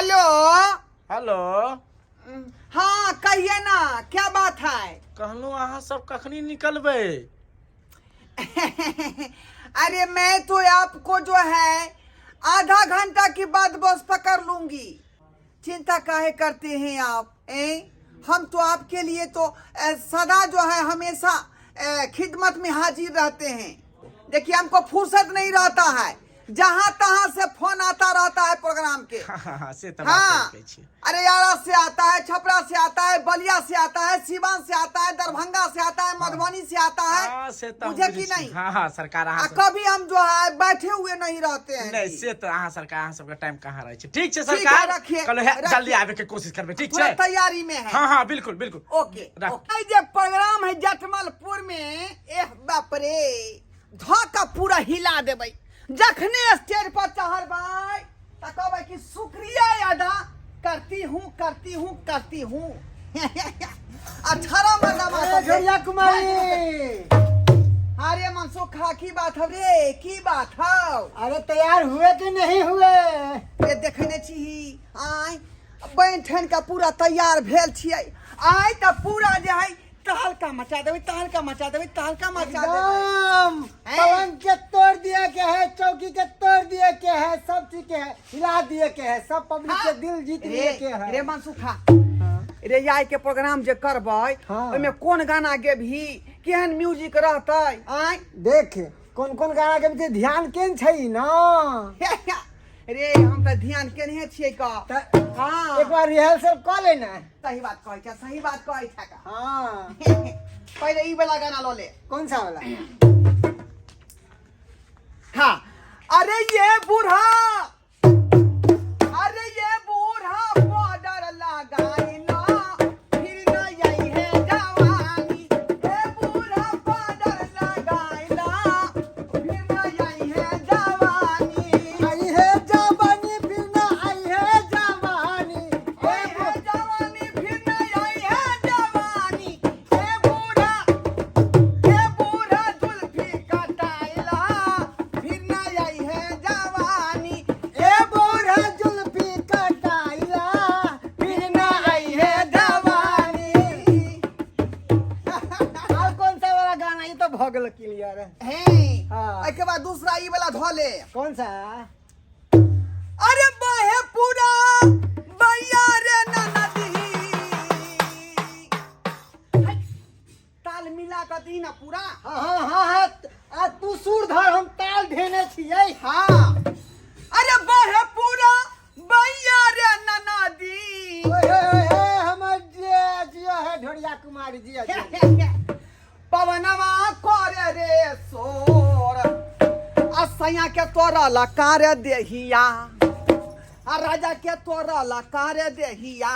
Hello. Hello. हाँ, कहिए ना, क्या बात है? कहलहुँ अहाँ सब कखनी निकलबै? अरे, मैं तो आपको जो है आधा घंटा के बाद बस पकड़ लूंगी। चिंता काहे करते हैं आप? ए? हम तो आपके लिए तो सदा जो है हमेशा खिदमत में हाजिर रहते हैं। देखिए, हमको फुर्सत नहीं रहता है, जहाँ तहाँ से फोन आता रहता है प्रोग्राम के। हाँ, से तऽ बात सही कहै छियै। अरे, आरा से आता है, छपरा से आता है, बलिया से आता है, सिवान से आता है, दरभंगा से आता है, मधुबनी से आता है। हाँ, से तऽ हम बुझे बुझै कि छी। नहीं? हाँ, सरकार आ अहाँ सब कभी हम जो है बैठे हुए नहीं रहते हैं नहि जी। से तऽ अहाँ सरकार, अहाँ सबके टाइम कहाँ रहै छै? ठीक छै ठीक है, सरकार। रखिए, कहलहुँ हे, रखिए। जल्दी आबे के कोशिश करबै, ठीक थोड़ा छै? तैयारी में है। हाँ, बिल्कुल बिल्कुल। ओके। रख। ओके। जे प्रोग्राम है जटमलपुर में, एह बाप रे, धऽ पूरा हिला देबै। जखने स्टेज पर चढ़बै तऽ कहबै कि शुक्रिया अदा करती हूँ, करती हूँ, करती हूँ। 18 मर्दामा ए, झोरिया कुमारी। अरे मनसुखा, की बात हौ रे? की बात हौ? अरे, तैयार हुए कि नहीं हुए? रे, देखने छी आय, बनि ठन के पूरा तैयार भेल छियै। आइ तऽ पूरा जे है तहलका मचा देबै, तहलका मचा देबै, तहलका मचा देबै। एकदम। हैं? पलंग के तोड़ दिए के है, चौकी के तोड़ दिए के है, सब चीज के है हिला दिए के है, सब पब्लिक के दिल जीत रे लिए के है। रे मनसुखा रे, आइ के प्रोग्राम जे करबै, ओहिमे कोन गाना गेबही, केहन म्यूजिक रहतै आय? देख, कौन कौन गाना के पीछे ध्यान केन छै ना। रे, हम तऽ ध्यान केनहे छियै का। त एक बार रिहर्सल कऽ लेना। सही बात कहै छै, सही बात कहै छै का। पहिले ई वाला गाना लऽ ले। कौन सा वाला? हाँ, अरे ये बूढ़ा, अरे ये बूढ़ा बॉर्डर लगाइला, फिर न आई है जवानी। ये बूढ़ा बॉर्डर लगाइला, फिर न आई है जवानी। आई है जवानी, फिर ना आई है जवानी। आई है जवानी, फिर न आई है जवानी। ये बूढ़ा, ये बूढ़ा जुल्फी कटाइला, फिर न आई है जवानी। ए बूढ़ा जुल्फी कटाइला, फिर ना आई है जवानी। और कौन सा वाला गाना? ये तो भऽ गेल क्लियर। हे। एहिके बाद दूसरा ई वाला धो ले। कौन सा? अरे बाहे पूरा बैया रे ननदी। है, ताल मिला कऽ दी ना पूरा। हाँ, आ तू सुर धर, हम ताल धेने छियै। हाँ, अरे बाहे पूरा बैया रे ननदी। ओए ओए ओए ओए, हमर जिया जिया है ढोरिया कुमारी जिया जिया। पवनवा करे रे शोर, असैया के तोरल कार देहिया, आ राजा के तोरल कार देहिया,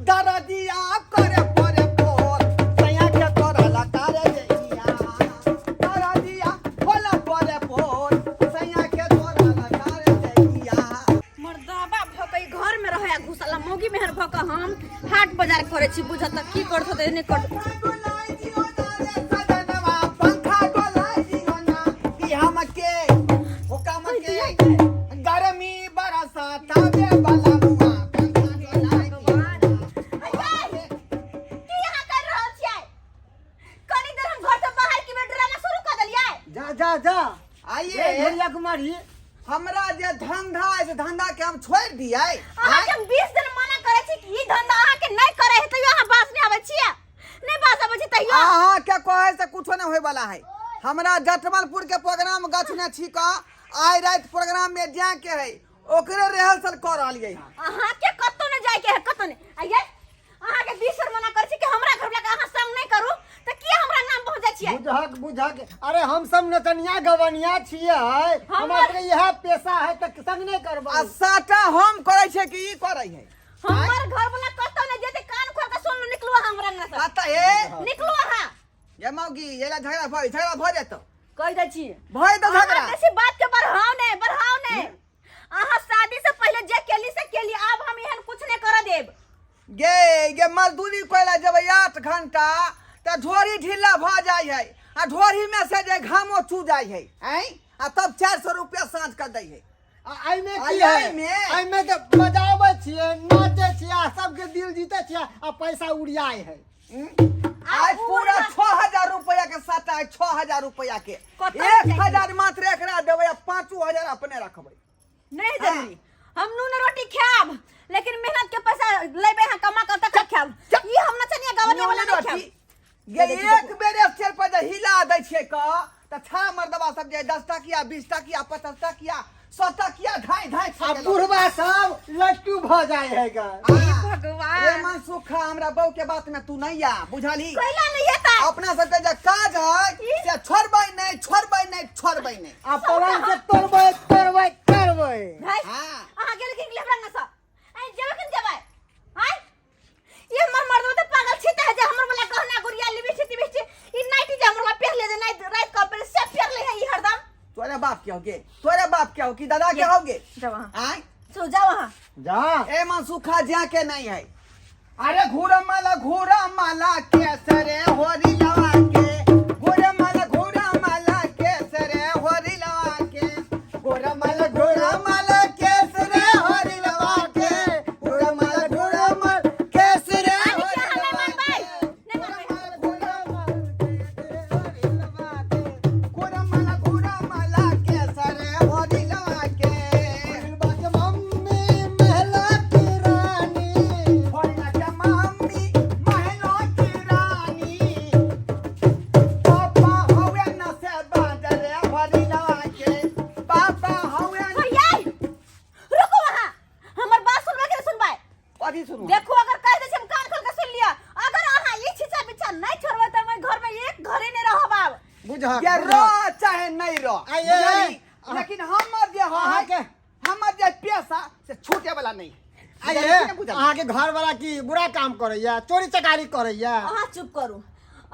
दरदिया करे परे पोर। सैया के तोरल कार देहिया, दरदिया होला परे पोर, सैया के तोरल कार देहिया। मर्दाबा भऽ के घर में रहै घुसल मौगी मेहर भऽ के हम हाट बाजार करै छी। बुझत त की करत होतै, नहि करत। डोलाई दियो ना रे सजनवा, पंखा डोलाई दियो ना, कि हमके हुकम के गर्मी बरसातावे वाला मुआ, पंखा डोलाई दियो ना। की अहाँ कर रहल छियै? कनी देर हम घर से बाहर की बेर ड्रामा शुरू कर देलियै। जा जा जा। आइए। ढोरिया कुमारी। हमरा जे धंधा है से धंधा के हम छोड़ दिए? अहाँ के हम 20 दिन मना करै छी कि ई धंधा अहाँ के नहीं करै है, तैयो अहाँ बाज नहीं आबै छियै, नहीं बाज आबै छी तैयो। अहाँ के कहे से कुछो नहीं होय वाला है। हमरा जटमलपुर के प्रोग्राम गछने छी का, आइ रात प्रोग्राम में जाए के है, ओकरे रिहर्सल कर रहलियै हन। अहाँ के कतौ नहीं जाय के है, कतौ नहीं। आइए, अहाँ के 20 बेर मना करै छी कि हमरा घर वाला के अहाँ संग नहीं करू, तऽ किया हमरा नाम पहुँच जाइ छियै? बुझक बुझक, अरे हम सब नचनिया गवनिया छियै, हमरा सबके इएह पेशा है, तऽ संग नहि करबै? आ साटा हम करै छै कि ई करै है? हमर घर वाला कतौ नहीं जेतै। कान खोल के सुन लू, निकलू अहाँ हमरा अंगना से। आ तऽ ए निकलू अहाँ। ये मौगी, ये ला झगड़ा भऽ, झगड़ा भऽ जेतौ। कहि दै छी। भऽ जेतौ झगड़ा। अहाँ बेसी बात के बढ़ाओ नहीं, बढ़ाओ नहीं। अहाँ शादी से पहले जे केली से केली, आब हम एहन कुछ नहीं कर देब। गे गे, मजदूरी कोयला जेबै 8 घंटा तऽ ढोरी ढीला भऽ जाइ है, आ ढोरी में से जे घामो चू जाइ है, ऐं, आ तब 400 रुपया साँझ के दै है। आ एहिमे आ की है? एहिमे? एहिमे तऽ बाजार छियै, नाचै छियै आ सबके दिल जीतै छियै आ पैसा उड़ियाइ है। आज पूरा 6000 रुपया के साथ आज 6000 रुपया के कतऽ एक जाइ? हजार मात्र एकरा देबै आ 5000 अपने रखबै। नहीं जरूरी, हम नून रोटी खायब लेकिन मेहनत के पैसा लेबे हां कमा कर तक खायब। ई हम नचनिया गवनिया वाला नहीं खायब। ये एक बेर स्टेज पर जे हिला दै छियै क तऽ छा मर्दबा सब जे 10 टकिया 20 टकिया 50 टकिया 100 टकिया धाइ धाइ आ बुढ़वा सब लट्टू भऽ जाइ है गा। भगवान। रे मन सुखा, हमरा बहू के बात में तू नहीं आ, बुझलही? कैला नहीं एता? अपना सबके जे काज है से छोड़बै नहीं, छोड़बै नहीं, छोड़बै नहीं। आ पलंग के तोड़बै तोड़बै तोड़बै। भाई हाँ। अहाँ गेल कि हमरा ना सब आई जेबै कि जेबै? आय ये हमर मर्द त पागल छी त जे हमर वाला गहना गुड़िया लिबी छी तिबी छी, ई नाइटी जे हमर वाला पहिरले जे नाइट रात क पहिरले से पहिरले है ई हरदम। तोरे बाप के होगे, तोरे बाप के हो कि दादा के होगे? जाओ वहाँ। आय सो जाओ वहाँ। जा। ए मन सुखा जा के नहीं है। अरे घूरा माला घूरा माला केसरे होरी लवा के, घूरा माला घूरा माला केसरे होरी लवा के, घोड़ा माला घोड़ा माला केसरे होरी लवा के, घोड़ा माला घोड़ा माला केसरे आगे होरी क्या हमें लवा मन भाई? के, नहीं मन भाई। घोड़ा माला केसरे होरी लवा के, घूरा माला घूरा माला केसरे होरी लवा के। फुलबा के मम्मी महला की रानी, फुलबा के मम्मी महला की रानी, पापा हवे न से बाजरे होरी लवा के, पापा हवे न। भैया रुको वहाँ, हमर बात सुनबे के सुनबै? कथी सुनू? देखो अगर कह दे हम कान खोल के सुन लिया, अगर अहाँ ई छिचा बिछा नहीं छोड़बै त हम घर में एक घरे नहीं रहब आब। बुझहक ये बुझहक। रह चाहे नहीं रह, आइए। बुझलही? लेकिन हमर जे है, अहाँके- हमर जे पैसा से छूटे वाला नहीं है। आइए, बुझलही कि नहि बुझलही? अहाँके घर वाला की बुरा काम करैया, चोरी चकारी करैया? अहाँ चुप करू,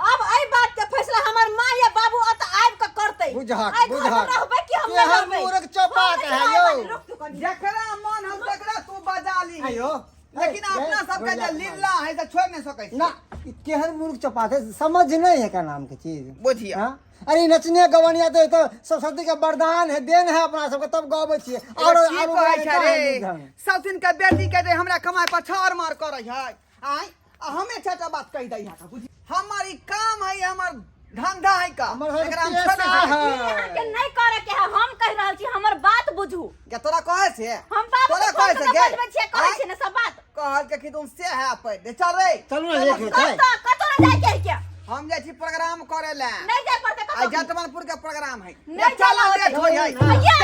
अब एहि बात के फैसला हमर माँ या बाबू अत आबि के करतै। बुझहक, एहि घर में बुझहक। रहबै कि हम नहीं केहन रहबै? मूर्ख चौपाट हम है नहीं यौ। रहबै, रुक तू कनी। जकरा मन हम तकरा तू बजा ली, आइयो। लेकिन ए, अपना ए, सबके जे गोरिया लीला है से छोड़ नहीं सकै छी। ना, ई केहन मूर्ख चौपाट है, समझ नहीं है का नाम के चीज। बुझिया। हाँ? अरे नचने गवनिया तो, तो सरस्वती के वरदान है, देन है अपना सबके, तब गबै छियै। और और की और कहै छै कहाँ रे नीक ढंग? सौतिन के बेटी के जे हमरा कमाई पर छाड़ मार करै है, आय आ हमे चाचा बात कहि दै है बुझ। हमर ई काम है, हमर धंधा है का, हमर है एकरा हम पेशा छोड़ नहीं सकै है। छी। अहाँके नहीं करे के है, हम कहि रहल छी, हमर बात बुझू। गे तोरा कहै छै? हम बाबू तोरा के फोन कहै कऽ छै के गे? बजबै छियै, कहै आँय? छियै ने सब बात। कहल के कि तुम से है पे दे चल रे। चलू ने लेट होइ छै। कतऽ कतऽ ने जाइ के है के? हम जाइ छी प्रोग्राम करे ले। नहीं जाय पड़तै आइ कतौ। जटमनपुर के प्रोग्राम है। नहीं चल जाय लेट होइ है। ये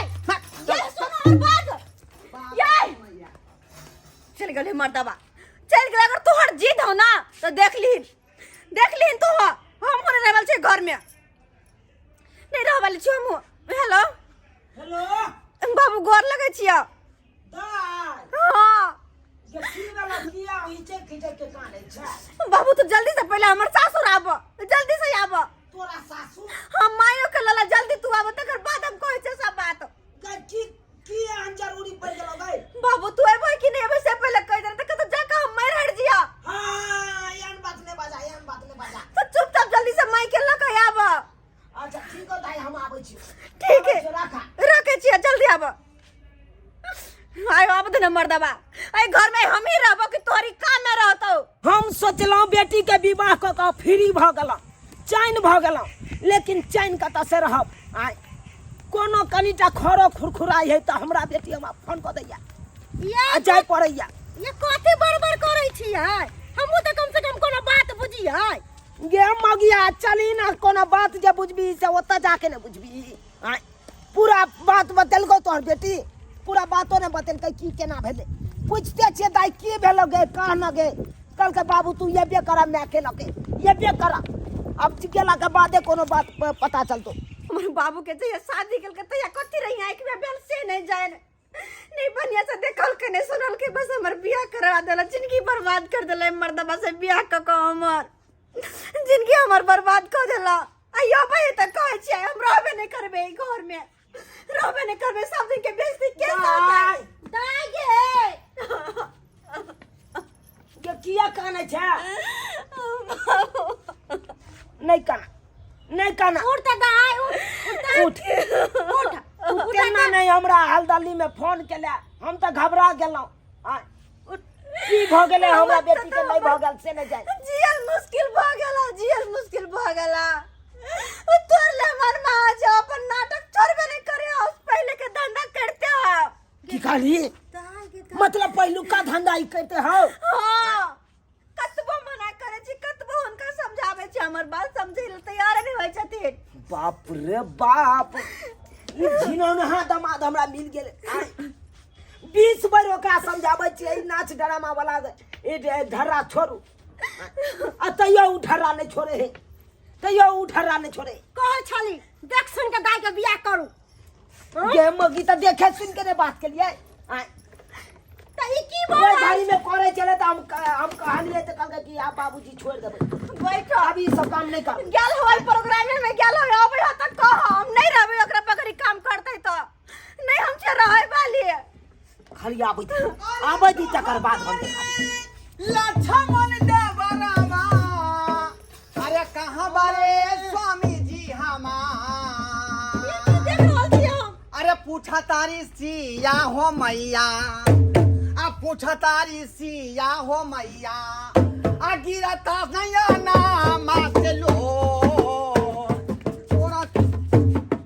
ये सुनो हमर बात, ये चल गेलै मर्दबा, चल गेलै। अगर तोहर जिद हो ना तो देख लिहिन, देख लिहिन तू। हम नहि रहल छियै घर में, नहीं रहल वाली छियै हम। हेलो हेलो बाबू, गोर लगै छियै। दाय। हाँ। जे की भेलौ, किया हिचक खिचक के कानै छै? बाबू तू जल्दी से पहले हमर सासुर आब, जल्दी से आब। तोरा सासुर? हम मायो के लला, जल्दी तू आब, तकर बाद हम कहै छियै सब बात। गै की की एहन जरूरी पड़ि गेलौ गै? बाबू तू एबै कि नहीं एबै से पहले कहि दे, तऽ कतौ जाके हम मरि हट जिया। हाँ, एहन बात नहि बाजा, एहन बात नहि बाजा। तऽ चुपचाप जल्दी से माई के लऽ के आब। अच्छा ठीक हो दाई, हम आबै छी। ठीक है। आबै छी, राखा। रखे छियै, जल्दी आब। आयो आब ने मर्दबा, एहि घर में हम ही रहबो कि तोहरी काम में रहतौ? हम सोचलहुँ बेटीके विवाह कऽ कऽ फ्री भऽ गेलहुँ, चैन भऽ गेलहुँ, लेकिन चैन कतऽ से रहब? आँय, कोनो कनिटा खरो खुरखुराइ है तऽ हमरा बेटी हमरा फोन कऽ दैया आ जाय पड़ैया। ये कथी बड़बड़ करै छियै? हमहूँ तऽ कम से कम कोनो बात बुझियै। गे मगिया, चली ना, कोनो बात जे बुझबी से ओतऽ जाके ने बुझबी। आँय, पूरा बात बतेलकौ तोहर बेटी? पूरा बातो ने बतेलकै की केना भेलै। पूछते छियै, दाइ की भेलौ गे, कह न गे। कहलकै बाबू तू एबे कर मायके लऽ के, एबे कर। अब गेलाके बादे कोनो बात पता चलतौ। हमर बाबू के जहिया शादी केलकै तहिया कथी रही आँखि में भेल से नहीं जाए, नहीं बढ़िया से देखल के नहीं सुनल के, बस हमर बियाह करवा देला, जिंदगी बर्बाद कर देला। मर्दबा से बियाह क के हमर जिंदगी हमर बर्बाद कर देला। आइयो भाई त कहै छियै हम रहबे नहीं करबे, ई घर में रहबे नहीं करबे। सब दिन के बेइज्जती के दाइ। सहतै? दाइ गे। गे किया कानै छै? नहीं काना, नहीं काना। उठ त दाइ, उठ उठ। उठ। उठ। तू केना नहीं हमरा हलदली में फोन केले, हम तऽ घबरा गेलहुँ। आँय, की भऽ गेलै हमरा बेटी के नहि भऽ गेल से नहि जाय जियल मुश्किल भऽ गेला जियल मुश्किल भऽ गेला ओ तोर ले हमर माँ जो अपन नाटक छोड़बे नहीं करे हो पहले के धंधा करते हो की कहली मतलब पहिलुका धंधा ई करते हो हाँ कतबो मना करे छी कतबो हुनका समझावे छी हमर बात समझे ले तैयार नहीं होय छथिन बाप रे बाप ई झिनौनहा दमाद हमरा मिल गेल आय। 20 बेर ओकरा समझाबै छियै ई नाच ड्रामा वाला ई ढर्रा छोड़ू आ तैयो उ ढर्रा नहि छोड़े है तैयो उ ढर्रा नहि छोड़े कहै छली देख सुन के दाई के बियाह करू गे मगी तऽ देखे सुन के नहि बात केलियै आय तऽ ई की ओहि बोल घड़ी में करे चले तऽ हम कहलियै तऽ कहलकै कि आब बाबूजी छोड़ि देबै बैठो आब ई सब काम नहि कर गेल होय प्रोग्रामे में गेल होय अबै हो तऽ कह हम नहीं रहबै ओकरा पकड़ी काम करतै तऽ नहीं हम छै रहै वाली खाली आबै दी आबै दी तकर बाद हम देखाबी लक्ष्मण देव रामा अरे कहाँ बारे स्वामी जी हमार की देख रहल छी हम अरे पूछा तारी सिया हो मैया आ पूछा तारी सिया हो मैया आ गिरता नया नामा से लो तोरा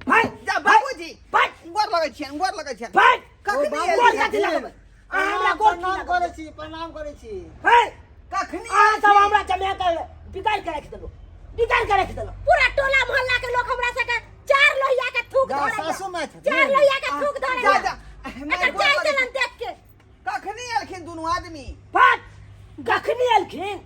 भाई जा बाबूजी भाई गोर लगै छियनि गोर लगै छियनि भाई कखनी गोर एलियै? कथी लगबै अहाँ हमरा गोर की प्रणाम लगबै करै छी प्रणाम करै छी हे कखनी अहाँ सब हमरा जमा के बिगाड़ के राखि देलहुँ बिगाड़ के राखि देलहुँ पूरा टोला मोहल्ला के लोग हमरा सबके चार लोहिया के थूक जा, धरैया। सासू माय छथिन। चार लोहिया के थूक जा धरैया जा एकर चाल चलन देख के कखनी एलखिन दुनू आदमी फट कखनी एलखिन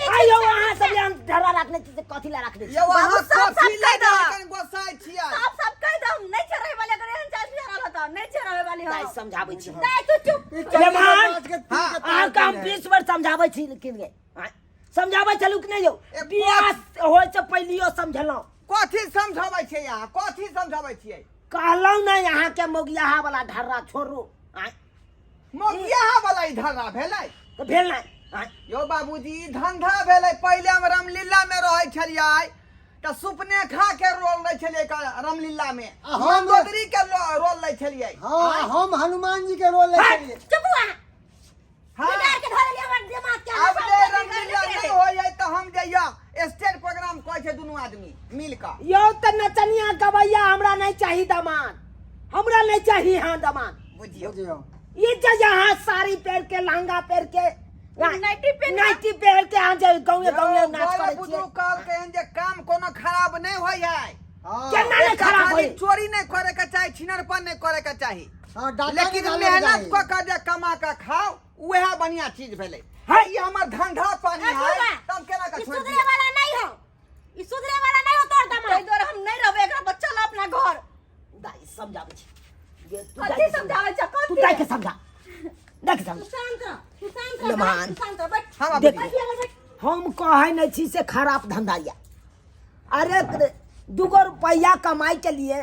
आइयो अहाँ सब यहाँ ढर्रा राखने छी से कथी ला राखने छी यौ अहाँ बाबू, साफ कथी साफ लए कहि दह। कनि गोसाइ छियै साफ साफ कहि दह हम नहीं चढ़े वाले अगर एहन चाल चढ़ल होता नहीं चढ़े वाली दाइ हो समझाबै छी दाइ तू चुप ई चली लेमान, बात के तीर हाँ, के तार अहाँके हम केने। 20 बेर समझाबै छी लेकिन गे आँय, समझाबै छलहुँ कि नहि यौ ए, बियाह होइ से पहिलियो समझलहुँ कथी समझाबै छियै अहाँ कथी समझाबै छियै कहलहुँ नहि अहाँके मोगियाहा वाला ढर्रा छोड़ू आँय, मोगियाहा वाला ई धंधा भेलै तऽ भेल नहि आँय, यौ बाबूजी ई धंधा भेलै पहिले हम रामलीला में रहै छलियै तऽ सुपनेखा के रोल लै छलियै रामलीला में आ हम- मंदोदरी के रोल लै छलियै हाँ हम हनुमान जी के रोल लै छलियै चुप अहाँ हाँ बिगाड़ के धरल हमर दिमाग के आब जे रामलीला नहि होइ है तऽ हम जइया स्टेज प्रोग्राम कहै छै दुनू आदमी मिल कऽ यौ तऽ नचनिया गवैया हमरा नहि चाही दामाद हमरा नहि चाही हाँ दामाद बुझियौ बुझियौ ये जे यहाँ साड़ी पहन के लहंगा पहन के नाइटी पहन के- नाइटी पहन के अहाँ जे गाँवे गाँवे नाच बड़े करै छियै बुजुर्ग कहलकै हन जे काम कोनो खराब नहि होइ है हाँ केना नहि एकटा खराब खाली होइ चोरी नहि करे के चाही छिनरपन नहि करे के चाही हाँ डाका लेकिन निकालैके मेहनत चाही। कऽ के जे कमा के खाओ उएह बढ़िया चीज भेलै है। ई हमर धंधा पानी ए, है बुढ़वा, तब केना के ई छोड़ि सुधरे दियै? वाला नहीं हो ई सुधरे वाला नहीं हो तोर ताहि दमाद दुआरे हम नहीं रहबै एकरा बच्चा ला अपना घर दाइ समझाबै छी जे तू कथी दाइ के समझा। समझाबै छ तू कथी दाइ के समझा दाइ के तू समझा शांत रह तू शांत रह लमान। तू शांत रह बैठ हाँ बाबूजी। देख बैठ यहाँ बैठ हम कहै नहि छी से खराब धंधा यऽ अरे दूगो रुपैआ कमाइ के लिए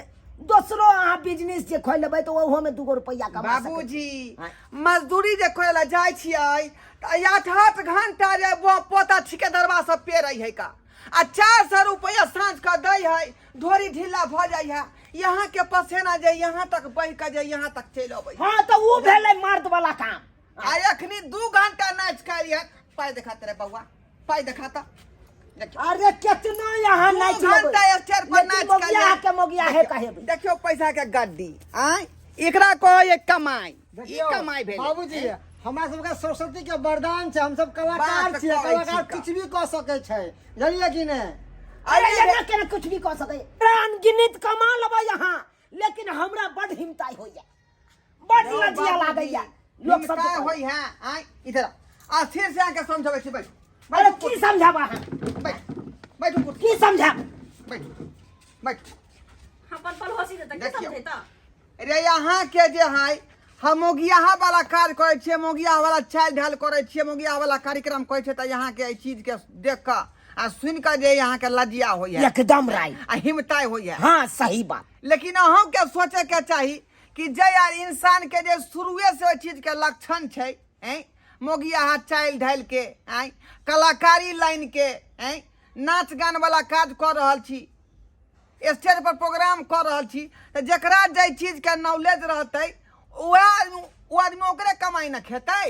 दोसरो अहाँ बिजनेस जे खोलि लेबै तऽ ओहोमे दूगो रुपैआ कमा सकै छी। बाबूजी हाँ। मजदूरी जे खोले ला जाइ छियै तऽ 8 8 घंटा जे वो पोता ठिकेदरवा सब पेरै है का आ 400 रुपया साँझ के दै है ढोरी ढीला भऽ जाइ है यहाँ के पसेना जे यहाँ तक बहि के जे यहाँ तक चलि अबै है। हाँ तऽ ओ भेलै मर्द वाला काम आ एखनी 2 घंटा नाच कर है पाइ देखाते रे बौआ पाइ देखाता देखियौ अरे केतना यहाँ दू नाच लेबै घंटा स्टेज पर लेकिन नाच मोगिया के के मोगिया है कहेबै देखियौ पैसा के गड्डी आय एकरा कहै कमाई ई देखियौ कमाई भेलै बाबूजी हमरा सबके सरस्वती के वरदान छै हम सब कलाकार बात छियै कहै छी कलाकार का। किछु भी कऽ सकै छै जानलियै कि नहि अरे एना केना कुछ भी कऽ सकै अनगिनत कमा लेबै यहाँ लेकिन हमरा बड हिमताई होइया बड लजिया लागैया लोक सब का होई है आय इधर आ। आ फिर से आके समझाबै छी बैठ अरे की समझाब अहाँ बैठ बैठू कुर्सी की समझाब बैठ बैठ अपन पल होसी देता की देखियौ। समझे त रे यहाँ के जे है हम मोगियाहा वाला कार्य करै छियै मोगियाहा वाला चालि ढाल करै छियै मोगियाहा वाला कार्यक्रम करै छियै तऽ यहाँ के एहि चीज के देख कऽ आ सुनि कऽ जे यहाँ के लज्जा होइ है एकदम राइट आ हिमताइ होइ है हाँ सही बात लेकिन अहूँ के सोचे के चाही कि जे यार इंसान के जे शुरुए से ओहि चीज के लक्षण छै ऐं मोगियाहा चालि ढालि के ऐं कलाकारी लाइन के ऐं नाच गान वाला काज कऽ रहल छी स्टेज पर प्रोग्राम कऽ रहल छी तऽ जकरा जाहि चीजके नॉलेज रहतै वएह आदमी ओ आदमी ओकरे कमाइ ने खेतै।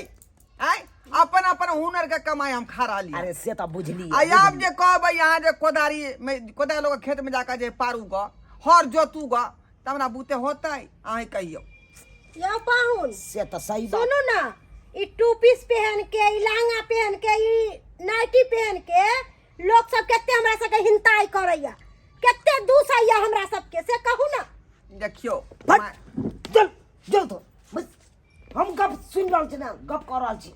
आय अपन अपन हुनर के कमाई हम खा रहली अरे से तऽ बुझली आ आब जे कहबै यहाँ जे कोदारी में कोदारि लोग खेत में जाकर जे पारू ग हर जोतू ग तऽ हमरा बूते होतै अहीं कहियौ यौ पाहुन से तऽ सही बात सुनू ना ई टू पीस पहन के ई लहंगा पहन के ई नाइटी पहन के लोग सब कते हमरा सबके हिंताई करैया कते दूसैया हमरा सबके से कहू ना देखियौ फट चल चल तो बस हम गप सुनि रहल छी ना गप कऽ रहल छी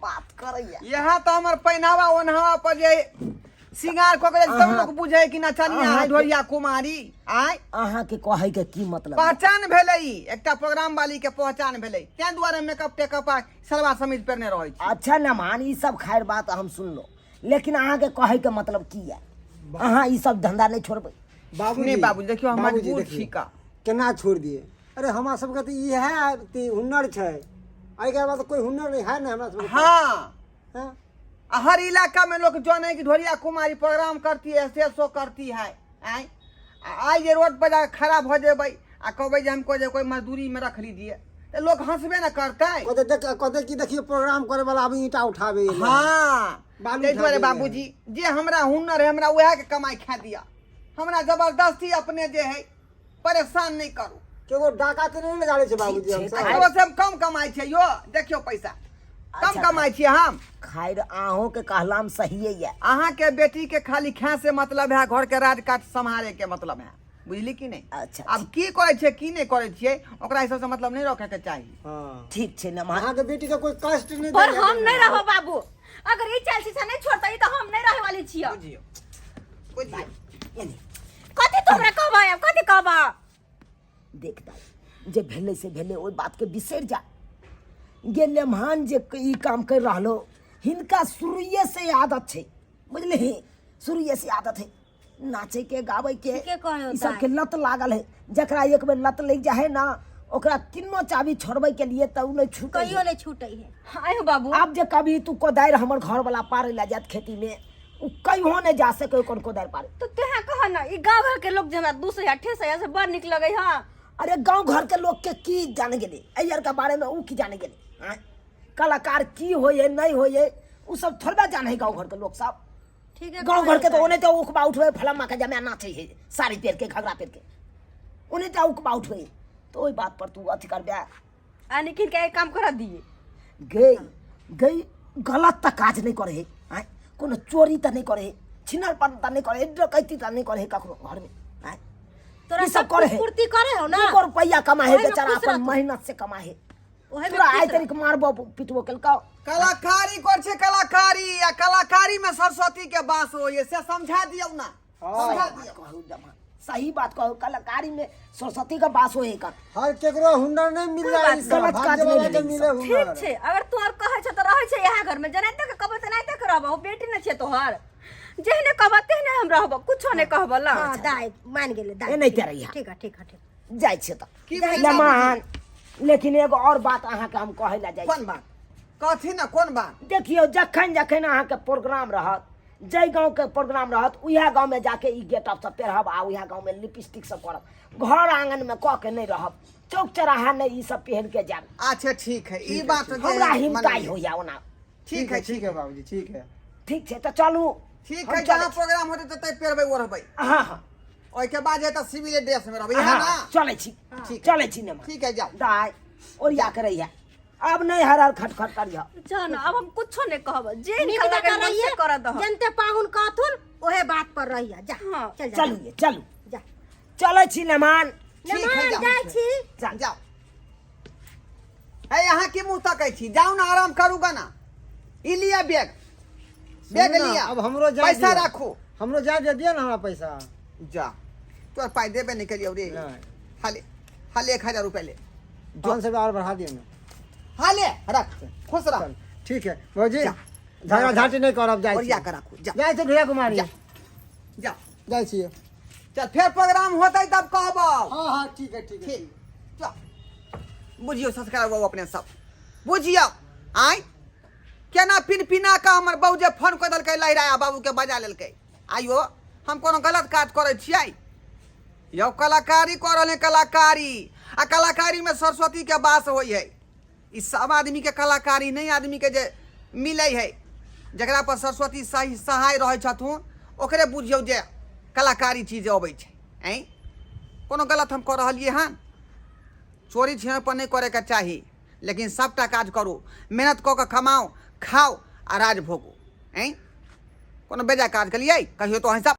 बात करैया यहाँ तऽ हमर पहिनावा ओनहावा पर जे श्रृंगार कऽ के सब लोग बुझे कि नचनिया है ढोलिया कुमारी आय अहाँके कहै के की मतलब पहचान भेलै ई, एकटा प्रोग्राम वाली के पहचान भेलै ताहि दुआरे मेकअप टेकअप आ सलवार समीज पहिरने रहै छी अच्छा नमान ई सब खैर बात हम सुनलो लेकिन अहाँके कहै के मतलब की है अहाँ ई सब धंधा नहीं छोड़बै बाबूजी नहीं बाबूजी, देखियौ, हम बाबूजी, मजबूर देखियौ, छी का। केना छोड़ दिए अरे हमरा सबके तऽ इएह अथी हुनर छै एहिके बाद कोई हुनर नहीं है ना हमरा सबके हाँ हाँ? आ हर इलाका में लोग जाने कि ढोलिया कुमारी प्रोग्राम करती है स्टेज शो करती है आय आ आइ जे रोड पर जाके खड़ा भऽ जेबै आ कहबै जे हमको जे कोई मजदूरी में रख लीजिए तऽ लोग हंसबे न करतै कहते देख कहते कि देखियो प्रोग्राम करे वाला अभी ईंटा उठाबे एलै। हाँ बालू ताहि दुआरे उठाबे बाबूजी जे हमरा हुनर है हमरा उएह के कमाई खा दिया हमरा जबरदस्ती अपने जे है परेशान नहीं करू केगो डाका तऽ नहि ने गाड़ै छै बाबूजी ठीक छै, हमसब एकरो से हम कम कमाइ छियै यो देखियौ पैसा कम अच्छा। कमाइ छियै हम खैर अहूँ के कहलाम सहिए ये अहाँके बेटी के खाली खाए से मतलब है घर के राज काट सम्हारे के मतलब है बुझली कि नहीं अच्छा, आब की करै छियै की नहि करै छियै ओकरा हिसाब से मतलब नहीं रखे के चाही हाँ ठीक छै नमहर अहाँके बेटी के कोई कष्ट नहीं पर दैया। हम नहीं रहो बाबू अगर ई चाल शीशा नहीं छोड़ता तो हम नहीं रहे वाली छियै बुझियौ बुझियौ एने कथी तू हमरा कहबा आब कथी कहबा देख दाइ जे भेलै से भेलै ओहि बातके बिसरि जा गे लेमहान जे ई काम करि रहलो हिनका शुरुए से आदत छै बुझलिही शुरुए से आदत है नाचे के गावे के ठीके कहलो ई सबके लत लागल है जकरा एक बेर लत लग जाए है ना ओकरा किन्नो चाबी छोड़बै के लिए तऽ उ नहि छूटै कहियो है। नहीं छूटे है आयो बाबू आब जे कभी तू कोदारि हमर घर वाला पारे ला जात खेती में उ कहियो नहि जा सके कोन कोदारि पारे तो तेहा कह ना ई गांव घर के लोग जे हमरा दूसरे या ठेस या से बड़ निक लगे हां अरे गांव घर के लोग के की जाने गेले एहि आर के बारे में उ की जाने गेले आँय? कलाकार की होइए नहीं होइए उ सब थोड़बे जाने है गांव घर के लोग सब ठीक है गांव घर के तो ओने तो उकबा उठबे फलामा के जमा नाचे है साड़ी पहिर के घगरा पहिर के ओने तो उकबा उठबे तो ओहि बात पर तू अथी करबे आ निखिल के एक काम करा दिए गई गई गलत तऽ काज नहि करे है आँय कोनो चोरी तऽ नहि करे है छिनरपन तऽ नहि करे है डकैती तऽ नहि करे है ककरो घरमे आँय तोरा ई सब सब करे है पूर्ति करे हो ना दूगो रुपैया कमा है ओहिमे बेचारा खुश अपन रहतौ। मेहनत से कमा है ओहे में तोरा आइ खुश रह। तरीक मारबो पिटबो केलकौ कलाकारी कर छै कलाकारी आ कलाकारी में सरस्वती के वास होइए से समझा दियौ ना समझा दियौ कहू जमा सही बात कहू कलाकारी में सरस्वती का वास होए का हर केकरो हुनर नहीं मिल रहा है गलत काज नहीं के भेलै ई मिले सब। हुनर ठीक छै अगर तू और कहै छ त रहै छै इएह घर में जेनाहिते के कहबै तेनाहिते के रहबो बेटी नहि छै तोहर जेहने कहबऽ तेहने हम रहबो कुछो नहि कहबो ला हाँ दाई मान गेले दाई एनाहिते रहिहा। ठीक है ठीक है ठीक जाइ छियै तऽ की भेलै नमान लेकिन एगो और बात अहाँके हम कहै लए जाइ कोन छी बात कथी ना कोन बात देखियौ जखन जखन अहाँके प्रोग्राम रहत जाहि गाँवके प्रोग्राम रहत उएह गाँवमे जाके ई गेटअप सब पेरहब आ उएह गाँवमे लिपस्टिक सब करब घर आङनमे कऽ के नहि रहब चौक चौराहा नहि ई सब पहिर के जायब अच्छा ठीक है ई बात जे हमरा है, हिमताई मानलियै। होइया ओना ठीक है ठीक है बाबूजी ठीक है ठीक छै तऽ चलू ठीक हम है चलै जहाँ छी। प्रोग्राम होतै ततै पेरबै ओढ़बै हँ हँ ओहिके बाद जे तऽ सिविले ड्रेस में रहबै है हँ ना चलै छी ठीक। चलै छी नेमा ठीक है जाओ दाइ ओरिया के रहिया अब नहीं हर हर खट खट करिह जान अब हम कुछो नहीं कहब जे नीक निकल जकाँ लगे मन रहिए से कर दह जनते पाहुन कहथुन ओहे बात पर रहिए जा हाँ। चल जा चलू ये चलू जा चलै छी मेहमान ठीक है मेहमान जाओ जाइ छी चल जाओ है यहाँ की मुंह तकै छी जाउ ना आराम करू गा ना ई लिया बैग बैग सुनू ना, लिया अब हमरो जाय पैसा दिअ। राखू हमरो जाय दे दिअ ना हमरा पैसा जा तोर पाई देबे नहीं करियौ रे नहीं। हाले हाले 1000 रुपया ले 500 रुपया और बढ़ा दिअ ना हाले रख खुश रह चल ठीक है भौजी जा। झगड़ा झांटी नहीं करब जाइ ओरिया छी के राखू जा जाइ छी भैया कुमारी जा। जा जाइ छियै चल फेर प्रोग्राम होतै तब कहबौ हाँ हाँ ठीक है ठीक है ठीक चल बुझियौ संस्कार बाबू अपने सब बुझियौ आँय केना पिन पिना कऽ हमर बहू जे फोन कऽ देलकै लहराया बाबूके बजा लेलकै आइयो हम कोनो गलत काज करै छियै यौ कलाकारी कऽ रहल है कलाकारी आ कलाकारीमे सरस्वतीके वास होइ है ई सब आदमीके कलाकारी नहि आदमीके जे मिलै है, जकरा पर सरस्वती सही सहाय रहै छथुन ओकरे बुझियौ जे कलाकारी चीज अबै छै। ऐं कोनो गलत हम कऽ रहलियै हन? चोरी छिनरपन नहि करैके चाही, लेकिन सबटा काज करू, मेहनत कऽ कऽ कमाउ, खाउ आ राज भोगू। ऐं कोनो बेजा काज केलियै कहियो? तो अहीं सब